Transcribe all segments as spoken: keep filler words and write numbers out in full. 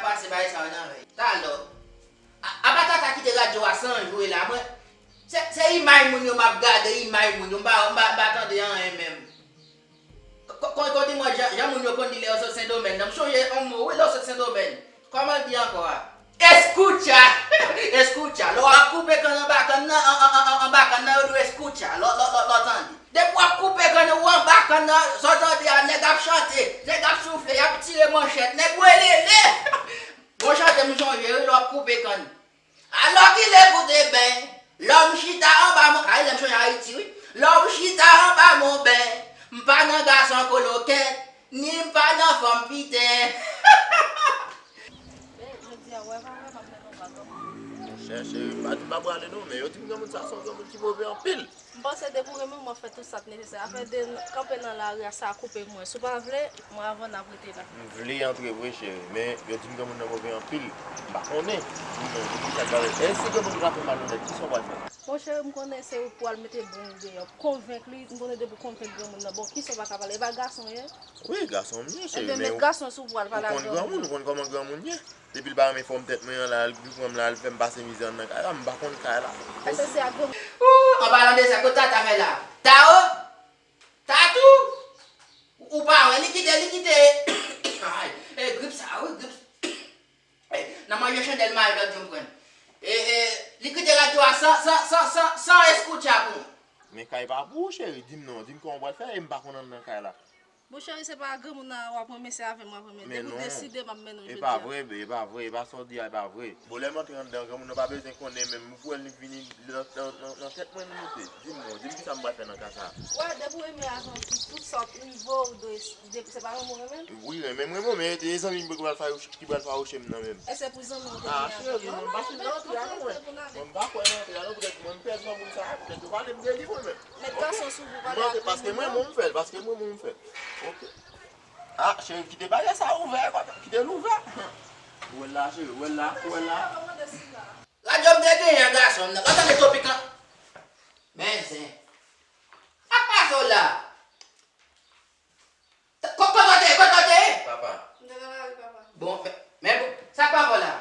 Pase bay sa yo nan vèy. Talò. A- Apa Tata kite radyo a san jwe la, mwen. Se, se imaj moun yo m ap gade, imaj moun yo, m pa, m pa, m pa tande anyen menm. Ko- ko- Kote mwen, jan, jan moun yo konn di lè yo sot Sendomeng nan. M sonje yon mo, wi, lè yo sot Sendomeng. Kòman l di ankò a? Escucha! Escucha! Lè w ap koupe kann anba kann nan, an, an, an, an, anba kann nan, yo di w escucha. Lè, lè, lè, lè w tande. Depi w ap koupe kann ou anba kann nan, sa w tande a, nèg ap chante, nèg ap soufle, y ap tire manchèt, nèg welele! Bon chante m sonje, wi, lè w ap koupe kann. Alò ki lè pou te ben, lè m chita anba mon, ay, lè m sonje Ayiti, wi. Lè m chita anba mon ben, m pa nan gason kolokèt, ni m pa nan fanm piten. Monchè, cheri, m pa di m pa prale non, men yo di m granmoun sa se yon granmoun ki move anpil. M panse depi w renmen m, w ap fè tout sa k nesesè. Afè de n- kanpe nan lari a, sa koupe mwen. Si w pa vle, mwen avè w n ap rete la. M vle antre vre, cheri, men yo di m granmoun nan move anpil. M pa konnen. Wi, men, pou ki sa k pale? E si granmoun nan ta fè malonèt, kisa w pral fè? Bon, cheri, m konnen se ou k pral mete bon deyò. Konvenk li, m konnen depi w konvenk granmoun nan, bon, kisa w pa ka pale? E pa gason w ye? Wi, gason m ye, cheri, men ou konn granmoun, ou konn kòman granmoun ye. Depi l pa renmen fòm tèt mwen an la, l pran m la, l fè m pase mizè anndan kay la, m pa konn kay la. Èske se ak granmoun? Ooh, an palan de sa, kote Tata fè la? Tao? Tatou? Ou pa wè, li kite, li kite. Ay, e grip sa, wi, grip. E, nan manje chandèl mayi lòt jou m pran. E, e, li kite radyo a san, san, san, san, san eskucha pou mwen. Men kay pa pou ou, cheri, di m non, di m kòman w pral fè, e m pa konn anndan kay la. Bon, cheri, se pa granmoun nan w ap renmen, se avè m w ap renmen. Depi w deside, m ap mennen w jodi a. Men non, e pa vre, be, e pa vre, e pa sa w di a, e pa vre. Bon, lè m antre anndan, granmoun nan pa bezwen konnen menm, m pou wè l vini nan, nan, nan, nan tèt mwen, li moute. Di m non, di m kisa m pral fè nan ka sa a. Wè, depi w renmen avè yon fi, tout sa w rive w dwe, depi se pa renmen w renmen l? Wi, renmen m renmen w, men e zanmi m ki pral fawoche, ki pral fawoche m nan menm. E se pou zanmi w te gen avè l? Ah, cheri, mwen m pa fin rantre a non, mwen. Mwen m pa kwè nan rantre a non, poutèt mwen m pè zanmi sa a, poutèt yo pale m de li mwen menm. Met gason sou vou, pale ak moun nan. Paske mwen menm m fè l, paske mwen menm m fè l. Ok. Ah, cheri, kite bagay sa ouvè, kite l ouvè. Ou wè l la, cheri, ou wè l la, ou wè l la. Radyo m te genyen, gason m nan. W ap tande topik lan? Men zen. Ak pa zo la. Ko-, kote w te ye? Kote w te ye? Papa. M te nan lari, papa. Bon, men, men bon, sa k papa w la?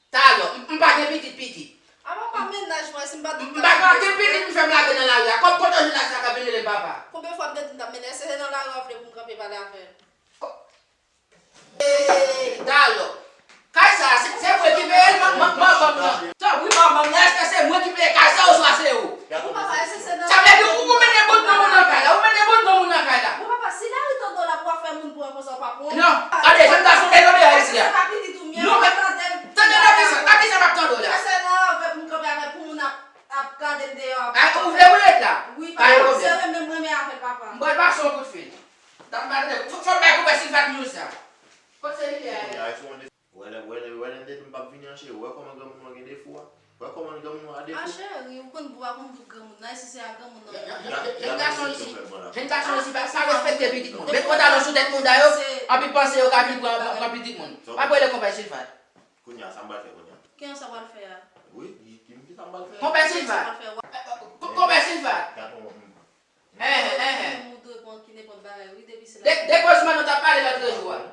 Talò, m, m pa gen pitit, pitit. A papa, mennaj mwen, si m pa t gen pitit, m fè m lage nan lari a. Kòm kote w jwenn laj sa k ap vin rele m papa? Konbyen fwa m te di m t ap mennen, èske se nan lari w ap vle pou m kanpe pale avè l? Ko-, Eee, talò. Kay sa a, se, se mwen ki peye l, man, man, manman m nan. Tanpri, manman m nan, èske se mwen ki peye kay sa a oswa se ou? Bon, papa, èske se nan... Sa vle di ou, ou mennen bout non moun nan kay la, ou mennen bout non moun nan kay la. Bon, papa, si lari tande w la pou w ap fè moun pran konsa, w pa pran. Non, tande, jèn gason, e tande a isi a. Èske se pa pitit ou m ye? Non, men tande, tande, nan kisa, nan kisa m ap tande w la? Èske se nan avè pou m kanpe avè l pou moun ap, ap gade m deyò, ap... Ah, ou vle ou ret la? Wi, papa, se renmen m renmen avè l, papa. M pral pase yon kout fil. Tann, pa tande, fò, fò m bay konpè Silvat news sa. Kot se li ye a? Wè lè, wè lè, wè lè m te di m p ap vini an, cheri, wè kòman granmoun nan gen defo a? Wè kòman granmoun nan a defo? Ah, cheri, ou konn, ou pa konn tout granmoun nan, e si se a granmoun nan. Jèn gason isi, jèn gason isi pa, pa respekte pitit moun. Met pantalon sou tèt moun, dayè anpil panse yo ka vin pran, pran pitit moun. Pa kwè le konpè Silvat. Kounye a, sa m pral fè kounye a? Ki sa w pral fè a? Wi, di, di m ki sa m pral fè. Konpè Silvat. Konpè Silvat. Gato, m... Enhen, enhen. Ou dwe pran ki nenpòt bagay, wi, depi se la. De, de kozman nou t ap pale lòt jou a.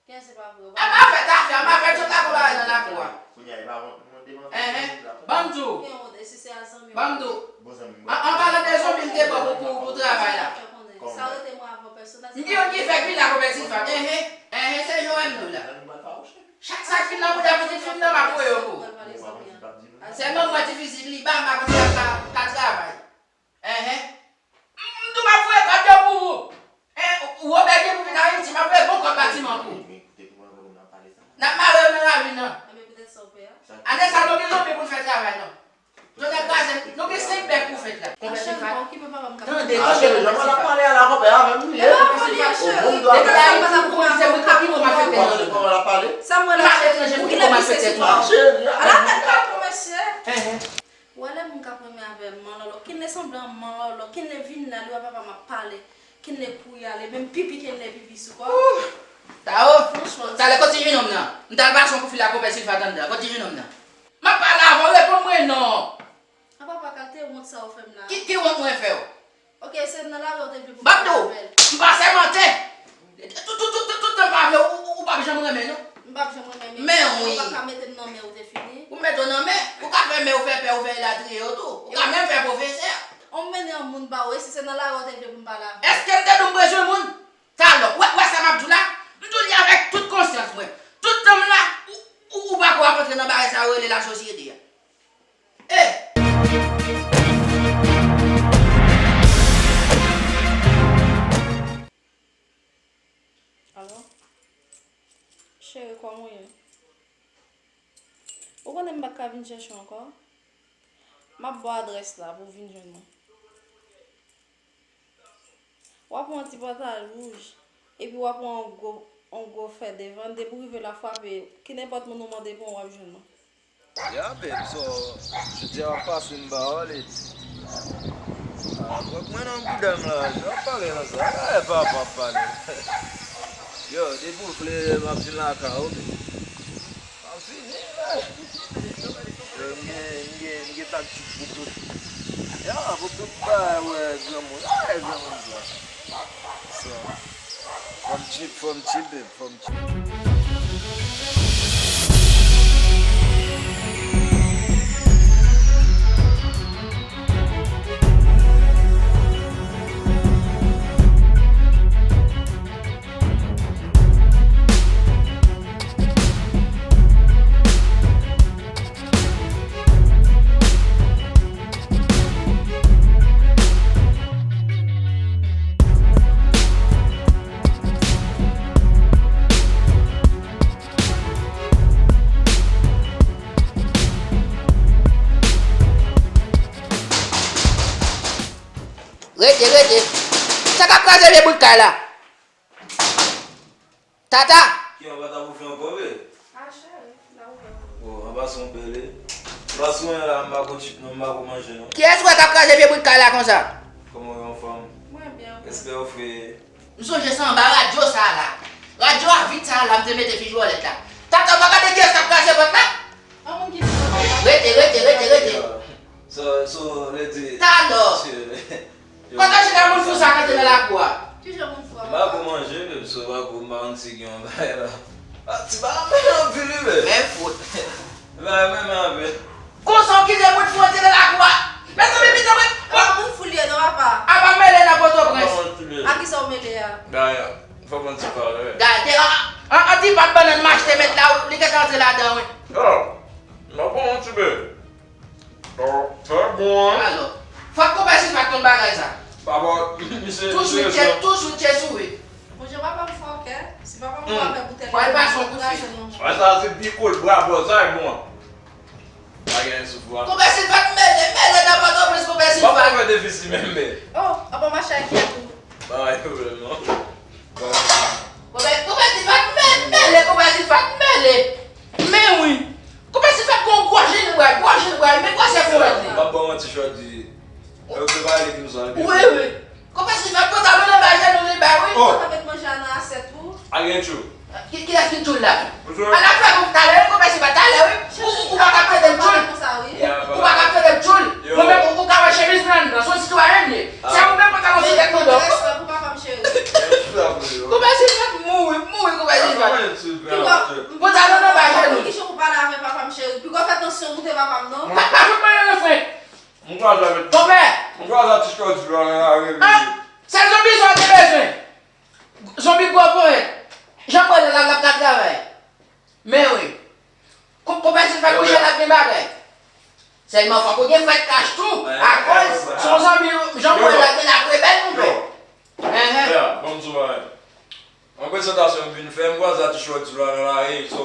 Kiyès se pa vre? A pa fèt afè, a pa fèt sot lakou bagay nan lakou a. Kounye a, e pa wont nou mande manti. Enhen. Ban m di w. Gen wont, e si se a zanmi w. Ban m di w. Bon zanmi m. An, an palan de zanmi m te ba w pou, pou, pou travay la. Sa rete mwen avè w pèsonèl. M gen youn ki fèk vin la konpè Silvat. Enhen. Enhen, se Joel m di w la. Chak sa k vin nan bouda pitit fi m nan, m ap voye yo pou ou. Sèlman mwen difisil, li ba m, m pa konn si l ap ka, ka travay. Enhen. M, m di w m ap voye kòb yo pou ou. Hein, ou, ou Wobè gen pou vin Ayiti, m ap voye bon kòb batiman pou ou. N ap mare yo nan ravin nan. Ann sa nou gen zonbi pou n fè travay non. Jodi a kraze, nou gen senk bèk pou fèt la. Konpè Silvat. Tande, tande. Depi Ayiti ou konnen se mwen k ap pi bon malfektè nan ravin nan. M aletranje m pi bon malfektè tou. Ala tèt pa bon mesye. Enhen. Ou wè lè moun k ap renmen avè manlòlò, kenle sanblan manlòlò, kenle vin la, li wè papa m ap pale, kenle kouri ale, menm pipi kenle pipi sou kò. Tao, talè kot ti jenòm nan? M t al pase yon kout fil a konpè Silvat anndan, kot ti jenòm nan? M ap pale avè w, reponn mwen non. A papa, kalte wont sa ou fè m la. Ki, ki wont mwen fè w? Ok, se nan lari w te vle pou m pale avè l. M pa sèmante. Tout, tout, tout, tout, tout tan m pa vle, ou, ou, ou p ap janm renmen non. M p ap janm renmen men. Men wi. Ou pa ka mete m nan men ou te fini. Ou mete w nan men, ou ka fè men ou fè pè ou fè elatriye yo tou. Ou ka menm fè pwofesè. An m mennen yon moun ba ou, e si se nan lari w te vle pou m pale avè w? Èske m te di w m bezwen moun? Talò, w wè, w wè sa m ap di w la? M di w li avèk tout konsyans mwen. Tout tan m la, ou, ou, ou pako ap antre nan bagay sa yo rele lasosyete a. E! Alo? Cheri, kòman w ye? Ou konnen m pa t ka vin chèche w ankò? M ap ba w adrès la pou w vin jwenn mwen. W a pran yon ti pantalon wouj, epi w a pran yon gwo, yon gwo fè devan, depi w rive la frape, ki nenpòt moun ou mande pou mwen, w ap jwenn mwen. Ya, babe, so, jodi a w ap pase m ba w, lady. Ah, mwen, mwen nan bouda m la, jan w ap pale konsa, e pa, pa pale. Yo, depi w vle, m ap vin lakay ou, babe. M ap vini, babe. Yo, m gen, m gen, m gen taktik pou tout. Ya, pou tout bagay, wè, granmoun. Ay, granmoun sa. So, fò m cheap, fò m cheap, babe, fò m cheap. Rete, rete. Sa k ap kraze vye bout kay la? Tata! Ki anba ta pou fè ankò, be? Ah, cheri, la ouvè. Bon, anba se yon bèl, e. Anba se yon la, m pa ko chip non, m pa ko manje non. Kiyès wè k ap kraze vye bout kay la konsa? Kòman w ye, anfòm? Mwen byen, wi. Respè w, frè. M sonje se anba radyo sa a la. Radyo a vid sa a la, m te mete fijwòlèt la. Tata, w pa gade kiyès k ap kraze pòt la? An moun ki fè sa. Rete, rete, rete, rete. So, so, lady. Talò. Yo. Kote w chita moun fou sa k antre nan lakou a? Kijan moun fou a, papa? M pa ko manje, menm si w pa ko, m pa konn si gen yon bagay la. Ah, ti bagay menm anpil, wi, menm. Men fout. Bagay menm anpil. Konsa w kite moun fou antre nan lakou a? Mezanmi, pito mwen. Ah, moun fou li ye non, papa. Apa m mele nan Pòtoprens? A kisa w mele a? Dayè, fò m pran ti pa, wi. Gade, an, an, an ti pat bannann m achte mèt la, li gentan antre ladan, wi. Oh, m ap pran yon ti be. Oh, trè bon, hein? Alò, fòk konpè Silva konn bagay sa. Papa, misye, tou swit, misye, tou swit, che souri. Bonjou, papa m fòkè. Si papa m avè boutèy, pral pase yon kout fè. Wè sa, se pi kout, bravo, sa e bon. Pa gen souf, wa. Konpè Silva, mele, mele nan Pòtoprens, konpè Silva. Papa fè defisi menm, men. Oh, apa w mache ak kiyèt ou? Pa gen pwoblèm, non. Konpè, konpè Silva, mele, konpè Silva, mele. Men wi. Konpè Silva gon gwo jilbway, gwo jilbway, men gwosè pou mwen. M ap ba w yon ti chòt di. Yo prepare li pou sa, wi, wi. Konpè Silva, pantalon anba jenou li bay, wi. Oh. Sa met manje a nan asyèt ou. A gen tchoul. Ki, kilès ki tchoul la? Ala fè pou talè, wi, konpè Silva, talè, wi. Ou, ou, ou pa ka prete m tchoul. Ou pa ka prete m tchoul. Mwen menm, ou, ou ka wè chemiz mwen anndan, se yon sitwayèn li ye. Se ou menm pantalon sou tèt mwen, donk. Respè pou papa m, cheri. Konpè Silva mouri, mouri, konpè Silva. Pantalon anba jenou. Kijan ou pale avè papa m, cheri? Piko fè tansyon moute papa m, non? Pa, pa fout mwen yon refren. Konpè! Konpè! Ah, se zonbi sa w te bezwen. Zonbi gwo ponyèt. Jan m wè l la, l ap ka travay. Men wi. Konpè Silva kouche la gen bagay. Sèlman fòk ou gen frèt kach tou. Akoz, se yon zonbi, jan m wè l la, gen la trè bèl, konpè. Enhen. Ya, ban m di w bagay. Yon prezantasyon m vin fè, m kwaze a ti chodyè la nan lari, so.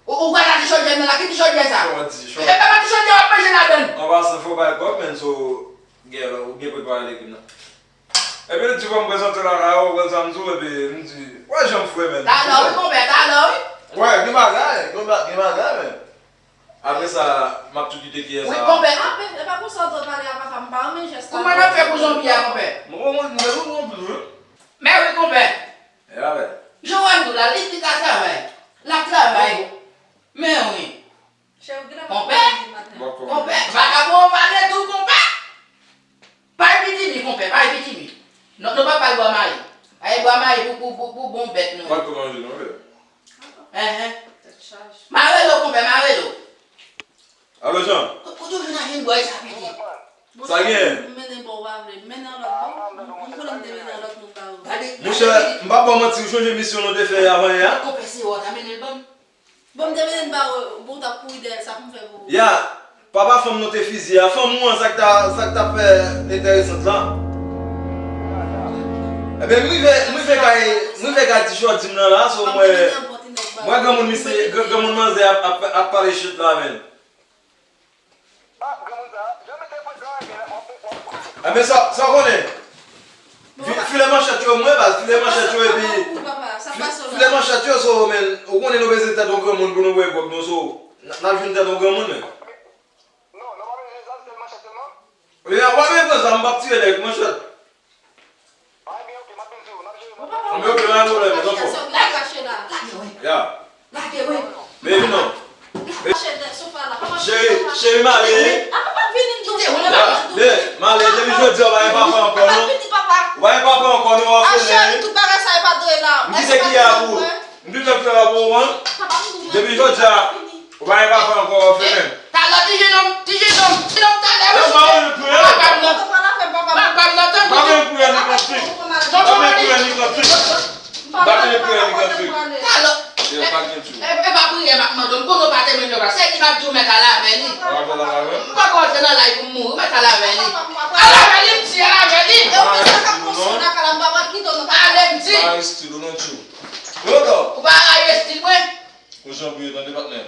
Ou, ou kwaze a ti chodyè nan la, ki ti chodyè sa? Chòdi, chòdi. E pa ti chodyè w ap manje ladann. An pasan, fò bay kòb, men, so, gen lè, ou gen prepare legim nan. Epi l di fò m prezante lakay ou, ou konn sa m di w, epi m di, wè jan m fre, men. Talè wi, konpè, talè wi. Wè, gen bagay, gen ba-, gen bagay, men. Apre sa, m ap tou kite kiyès la. Wi, konpè. Anpil, e pa konsa w dwe pale a papa m, m pa renmen jès la. Kòman n ap fè pou zonbi a, konpè? Mwen, mwen, mwen, mwen, mwen, mwen. Men wi, konpè. E avè. Jan w ap di w la, li, li ka travay. L ap travay. Men wi. Konpè. Konpè, vagabon an pale tou, konpè. Pa epidemi, konpè, pa epidemi. Non, nou pa pral bwa mayi. Ay, bwa mayi pou, pou, pou, pou bon bèt nou. Mwen tou manje, non, frè. Enhen. Mare l, konpè, mare l. Alo, Jean. Ko-, kote w jwenn a jèn bòy sa, piti? Sa gen? M mennen bò w pa vle. M mennen lòt bò. M konnen m te mennen lòt moun ba ou. Gade, monchè, gade. M p ap ba w manti, ou chonje misyon nou te fè avan yè a? Konpè, se wè w ta mennen l ban m. Bon, m te mennen l ba ou, bon, w t ap kouri dèyè l, sa pou m fè pou ou? Ya, papa fanm nou te fizye a, fanm ou an, sa k ta, sa k ta fè enteresant la? Ebyen, m rive, m rive kay, m rive kay ti chòdi m nan la, so mwen, mwen granmoun misye, gran-, granmoun manzè ap, ap, ap pale shit la, menn. Ebyen, sa, sa w konnen? Fi-, filè manchèt yo, mwen, baz, filè manchèt yo, epi fi-, filè manchèt yo, so, menn, ou konnen nou bezwen tèt yon granmoun pou nou bwè gwòg nou, so, n, n ap jwenn tèt yon granmoun, menn. Ebyen, w ap pran zam, m p ap tire nèg, manchèt. Anben, oke, pa gen pwoblèm, non, fò. Ya. Baby, non. Cheri, cheri, m ale, wi. Ya, men, m ale, depi jodi a, w pa gen papa ankò, non. W pa gen papa ankò, non, w òfelen, wi. M kite ki a pou ou. M kite frè a pou ou, an. Depi jodi a, ou pa gen papa ankò, w òfelen. Talè, ti jenòm, ti jenòm, ti jenòm, talè, mesye. Papa m nan. Papa m nan, tande. Pa vin pou ni kantik. Pa vin pou ni kantik. Pa vin pou ni kantik. Talè. Yo, pa gen tou. E, e pa priyè m ap mande w, m konnen w pa te menm yo pa. Se li m ap di w mèt al avè li. Ou pa pral al avè l? M pa konn antre nan lay pou m mouri, mèt al avè li. Al avè li, m di al avè li. E ou menm sa k ap konstwi lakay la, m pa pral kite w nan kay la. Ale, m di. Ou pa rayi estil ou non, tjou. Ou pa rayi estil mwen. Ou jan pou yo tande patnè.